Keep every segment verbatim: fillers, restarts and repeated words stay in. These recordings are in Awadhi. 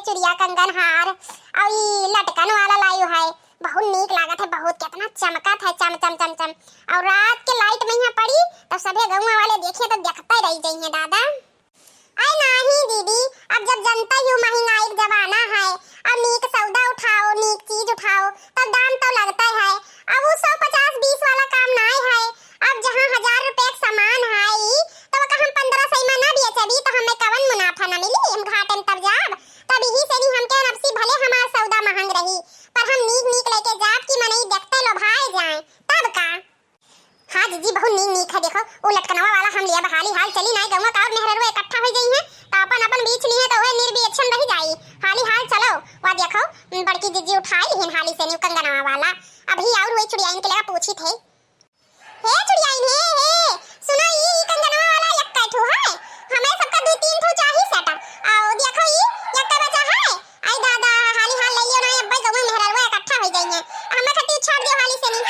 चुड़िया कंगन हार, अउ ई लटकन वाला लाइव है, बहुत नीक लागत है, बहुत, केतना चमकत है, चम चम चम चम। अउ रात के लाइट में यहाँ पड़ी, तब सभे गौवा वाले देखिए तो देखते रह जाइए दादा। अरे नाही दीदी, अब जब जनता ही महंगाई के जमाना है, अब नीक सौदा उठाओ, नीक चीज उठाओ, तब दाम तो लगता है। अब वो सौ पचास बीस वाला काम नाय है। अब जहाँ हजार रुपया के सामान है, तो ओका हम पन्द्रह सौ में ना बेचबी, तो हमें कवन मुनाफा ना मिली, हम घाटे में तब जाब। तब यही से नहीं हमके नफसी भले हमार सौदा महंग रही, पर हम नीक नीक लेके जाब कि मनई देखते लोभाए जाए, तब का। हाँ जीजी, बहुत नीक नीक है। देखो, वो लटकनवा वाला हम लिया, हाली हाल चली ना, गौवा का और मेहररुआ इकट्ठा हो गई हैं, तो अपन अपन बीछ लिए, तो वह निर्विक्षण रह जाई। हाली हाल चलो, वह देखो, बड़की जीजी उठाई लिहिन हाली से न्यू कंगनवा वाला। अभी और वही चुड़ियाइन के लगा पूछी थे, हे चुड़ियाइन, हे, हे, सुनो, ई, ई कंगनवा वाला एक ठो है, हमें सबका दो तीन ठो चाही सेट। आओ देखो, ई एक बचा है। आई दादा, हाली हाल ले लियो ना, अब्बे गौवा मेहररुआ इकट्ठा हो जाइए। हमें खातिर छोड़ दियो हाली से नहीं।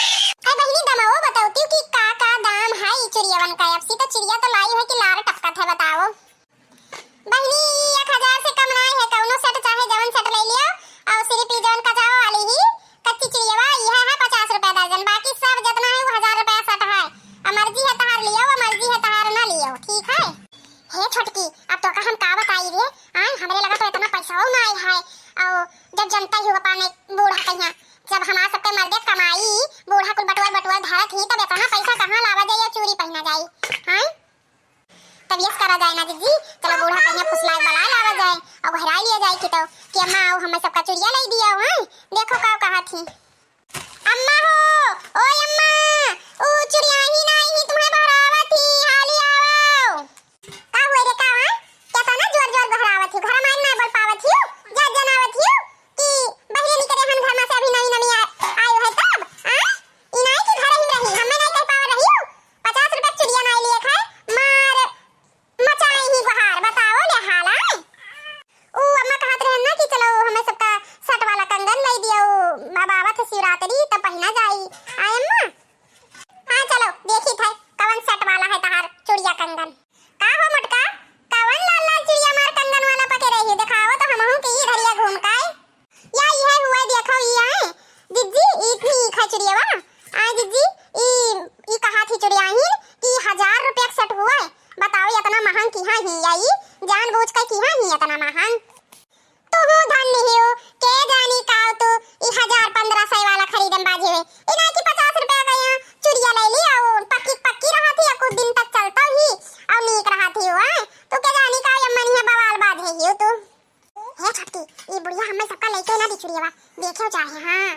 आई बहिनी, दामवा बताओ तू कि का का दाम है ई चुड़ियावन का? अब सी तो चुड़िया तो लाई है कि लार टपकत है, बताओ। बहिनी, एक हजार से कम ना है, कौनो सेट चाहे जवन सेट ले लियो। और सिर्फ ई जवन कचावा वाली ही कच्ची चुड़ियावा, ई है, है पचास रुपया दर्जन, बाकी सब जितना है वो हजार रुपया सेट है। अब मर्जी है तहार लियो, अब मर्जी है तहार ना लियो, ठीक है? हे छोटकी, अब तो का हम का बताई रे? आय, हमरे लगा तो इतना पैसा ना आय है। और जब जनता ही हुआ पाने बूढ़ा कहिया, जब हमार सबके मर्दे कमाई, बूढ़ा कुल बटुआ बटुआ धरत ही, तब इतना पैसा कहाँ लावा जाई या चूड़ी पहना जाई? हाँ, तब यस करा जाए ना जीजी, चलो बूढ़ा कहिया फुसला के बला लावा जाए और घरा लिया जाए कि तो कि अम्मा आओ, हमें सबका चुड़िया लाई दिया, हाँ, देखो का कहा थी। अम्मा हो, ओ अम्मा, ऊ चुड़ियाइन आई ही, तुम्हें बहरावत ही, हाली आवो। का हुए रे, का हुआ? केतना जोर जोर बहरावत ही, घर में ना बोल पावत ही, जा जनावत ही कि बहिरे निकले हन घर में से, अभी नई नई आ-, आयो है तब, आ? ई नाई कि घर ही रही, हमें नाई कह पावत रही हो। पचास रुपया चुड़िया नाई लिए खाए, मार मचाई ही गुहार, बताओ ले हाल आए। ऊ अम्मा कहत रहन ना कि चलो हमें सबका सेट वाला कंगन लाई दियो, अब आवत है शिवरात्रि तब पहिना जाई। आए अम्मा? हाँ चलो देखी थे कवन सेट वाला है तहार चुड़िया कंगन। का हो मोटका, कवन लाल लाल चुड़िया मार कंगन वाला पके रही, दिखाओ तो हमहू के ई धरिया घूम काए। या इहे हुए देखो ई आए। जिज्जी, ई थी ई खचुरियवा। आए जिज्जी, ई, ई कहा थी चुड़ियाइन कि हजार रुपया के सेट हुए। बताओ इतना महंग किहाँ ही या ई, जानबूझ के किहाँ ही इतना महंग। तू हूँ धन्य हियो, के जानी काव तू ई हजार पन्द्रह सौ वाला खरीदम बाजे हुए। ई ना कि पचास रुपया का यहाँ चुड़िया ले ली और पक्की पक्की रहा थी, कुछ दिन तक चलता ही और नीक रहा थी हुआ। तू के जानी काव ये मनिया बवाल बाजे हियो तू। हे छोटकी, ई बुढ़िया हमें सबका लेके ना बिछुड़ियवा, देखे चाहे, हाँ।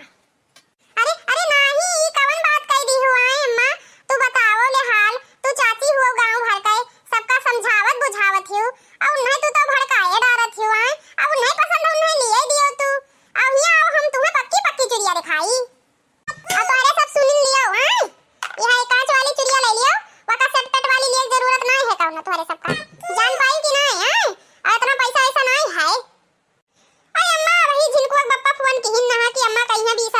अरे, अरे नाही, ई कवन बात कह दी हुआ है अम्मा? तू बताओ ले हाल, तू चाची हुआ गाँव भर के, सबका समझावत बुझावत हियो, और उन्हें तू तो भड़काए डारत हियो है, अब उन्हें पसंद है, उन्हें लिए दियो तू, अब यहाँ आओ हम तुम्हें पक्की पक्की चुड़िया दिखाई। और तोहरे सब सुन लियो, हाँ? यह कांच वाली चुड़िया ले लियो, वका सेट पेट वाली लिए जरूरत नहीं है कौनो तोहरे सबका। जान पाई कि नहीं, हाँ? और इतना पैसा ऐसा नहीं है। अरे अम्मा, वही झिनकुआ के बप्पा फोन किहिन नहा कि अम्मा कहीं बीस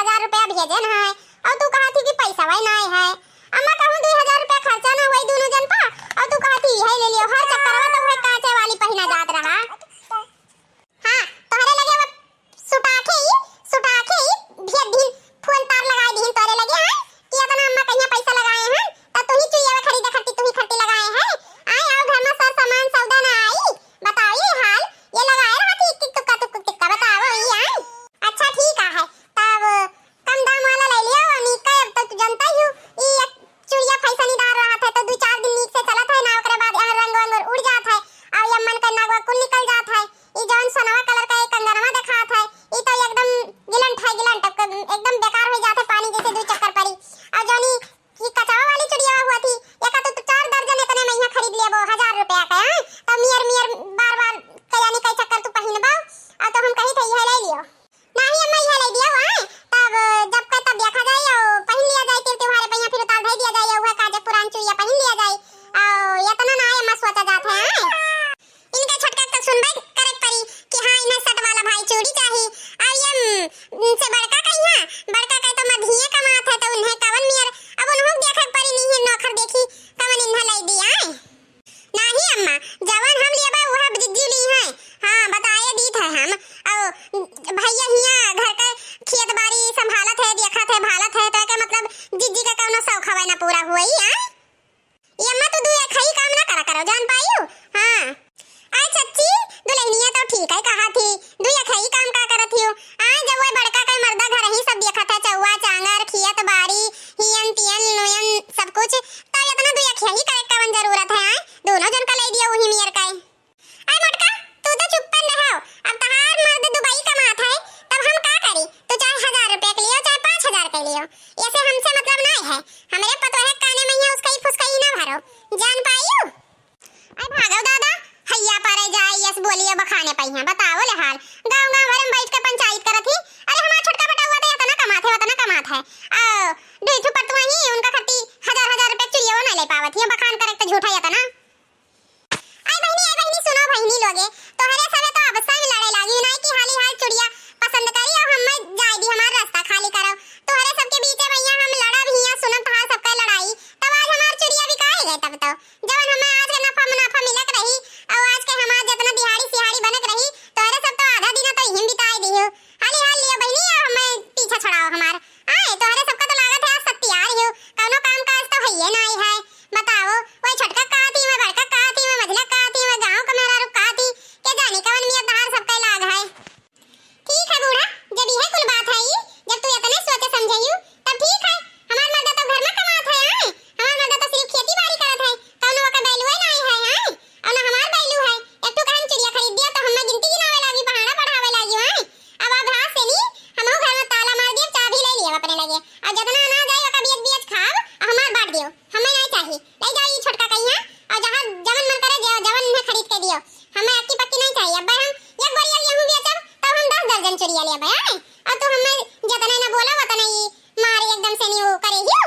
चुरिया लेबे, आय? अउ तू हमें जतने न बोला, वतने ही मारे एकदम से नहीं वो करे हियो।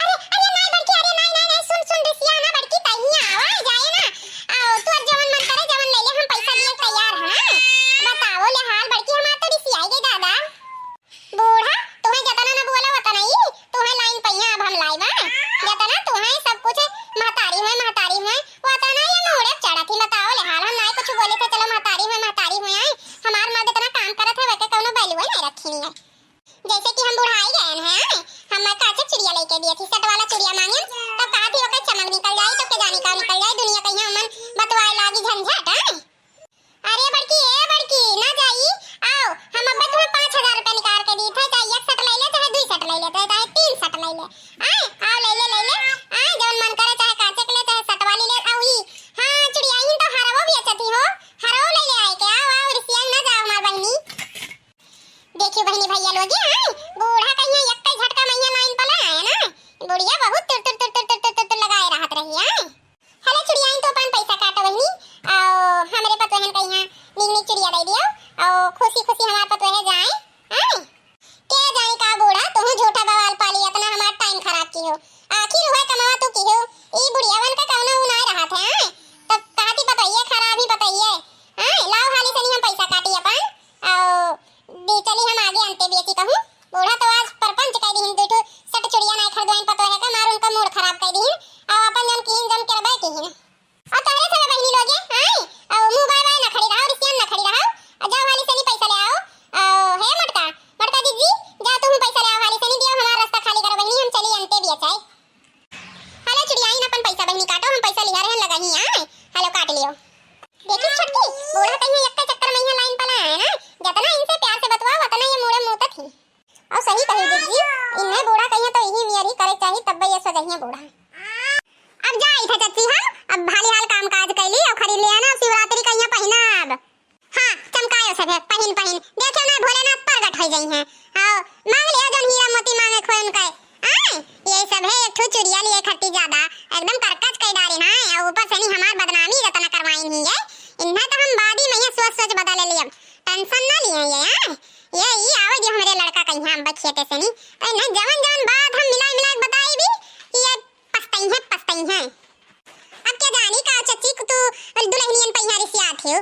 अरे, अरे, नाई बड़की, अरे, नाई, नाई, नाई, सुन, सुन, रिसिया ना बड़की, तहिया आवा, जाए ना। आओ, तू अब जवन मन करे, जवन ले ले, हम पैसा दिए तैयार है ना। बताओ ले हाल बड़की, हमार तो रिसिया गई दादा। बूढ़ा, तुम्हें जतना ना बोला वतना ही, तुम्हें लाइन पहिया अब हम लाई बा। जतना तुम्हें सब कुछ महतारी हुए, महतारी हुए, वतना ये मूड़े चढ़त ही। बताओ ले हाल, हम नाई कुछ बोले थे, चलो महतारी हुए, महतारी हुए आए। हमार मर्द इतना काम करत है, वैके कौनो value नहीं रखी नहीं है। जैसे कि हम बुढ़ाई गए हैं, आए? हम काचे चुड़िया लेके दिए थी, set वाला चुड़िया मांगे, तब कहा थी ओकर चमक निकल जाए, तो के जाने का निकल जाए, दुनिया कहिया मन बतवाए लागी झंझट, आए? अरे बड़की, ए बड़की, ना जाई, आओ, हम अब्बे तुम्हें पाँच हजार रुपया निकाल के दी थे, चाहे एक set ले ले, चाहे दुई set ले ले, चाहे, चाहे तीन set ले ले, आए, आओ, ले ले, ले ले, आए, जौन मन करे, चाहे कांचे के ले, चाहे set वाली ले, आओ, ई, हाँ, चुड़िया ही तो हरवो बेचत ही हो, हरवो ले ले आए के, आओ, आओ, रिसिया ना जाओ हमार बहिनी। देखियो बहिनी भैया लोग, ये, आए, बूढ़ा कहिया एक झटका मैया लाइन पर ले आए ना, बुढ़िया बहुत तुर, तुर, तुर लगाए रहत रही, आए। हेलो चुड़ियाइन, तो अपन पैसा काटो बहिनी, आओ हमरे पतोहन का यहाँ नीक नीक चुड़िया दे दियो, आओ खुशी खुशी हमार पतोहे जाए, हैं? के जाने का बूढ़ा, तू झूठा बवाल पाली, इतना हमार time खराब की हो, आखिर हुआ कमावा तू की हो, ई बुढ़ियावन का कौनो उ नाय रहत है, हैं? तब कहती पतोहिए खराब ही पतोहिए, हैं? लाओ हाली सनी हम पैसा काटी अपन, आओ दी चली हम आगे अंते बेची कहूँ। बूढ़ा तो आज परपंच कह दिहिन, दू ठो set चुड़िया नाय खरीदवाइन पतोहे का, मार उनका mood खराब कह दिहिन। आओ अपन जन किहिन जन करबे किहिन। और तोहरे सब बहिनी लोगे, आए? आओ मुँह बाय बाय ना खड़ी रहो, रिसियन ना खड़ी रहो। और जाओ हाली सनी पैसा ले आओ। आओ हे मोटका, मोटका दीदी, जाओ तुम पैसा ले आओ हाली सनी, दियो हमार रास्ता खाली करो बहिनी, हम चली अंते बेचाए। हेलो चुड़ियाइन, अपन पैसा बहिनी काटो, हम पैसा लिहा रहे लगा ही आए। हेलो काट लियो। देखिस छोटकी, बूढ़ा कहियो एक्के चक्कर में यहाँ लाइन पर आए ना, जतना इनसे प्यार से बतवाओ, वतना ये मूड़े मूतत ही। और सही कही दीदी, इन्हें बूढ़ा कहियो तो यही मियर ही करे चाहिए, तब ये सजहिए बूढ़ा। अब जाई थे चच्ची हम, अब हाली हाल काम काज कैली और खरीद लिया ना, शिवरात्रि कहिया पहिना अब। हाँ, चमकायो सभे, पहिन, पहिन। देखियो ना, भोलेनाथ प्रगट होइ जइहैं। आओ, मांग लियो जौन हीरा मोती मांगे खोए उनका। आय, ये सब है, एक ठो चुड़िया लिए खट्टी ज्यादा, एकदम करकच कई डारे ना, और ऊपर से नहीं हमार बदनामी जतना करवाइन ही है। इन्हें तो हम बादी में ये सोच सोच बदले लियब, tension ना लिए ये, आय। ये, ये आवे जो हमरे लड़का कहीं हम बखियते से नहीं, तो इन्हें जवन जवन बात हम मिला मिला के बताई भी, ये पछतइहैं, पछतइहैं। अब क्या जानी का चच्ची को तू दुल्हनियन पहिया रिसियात हो,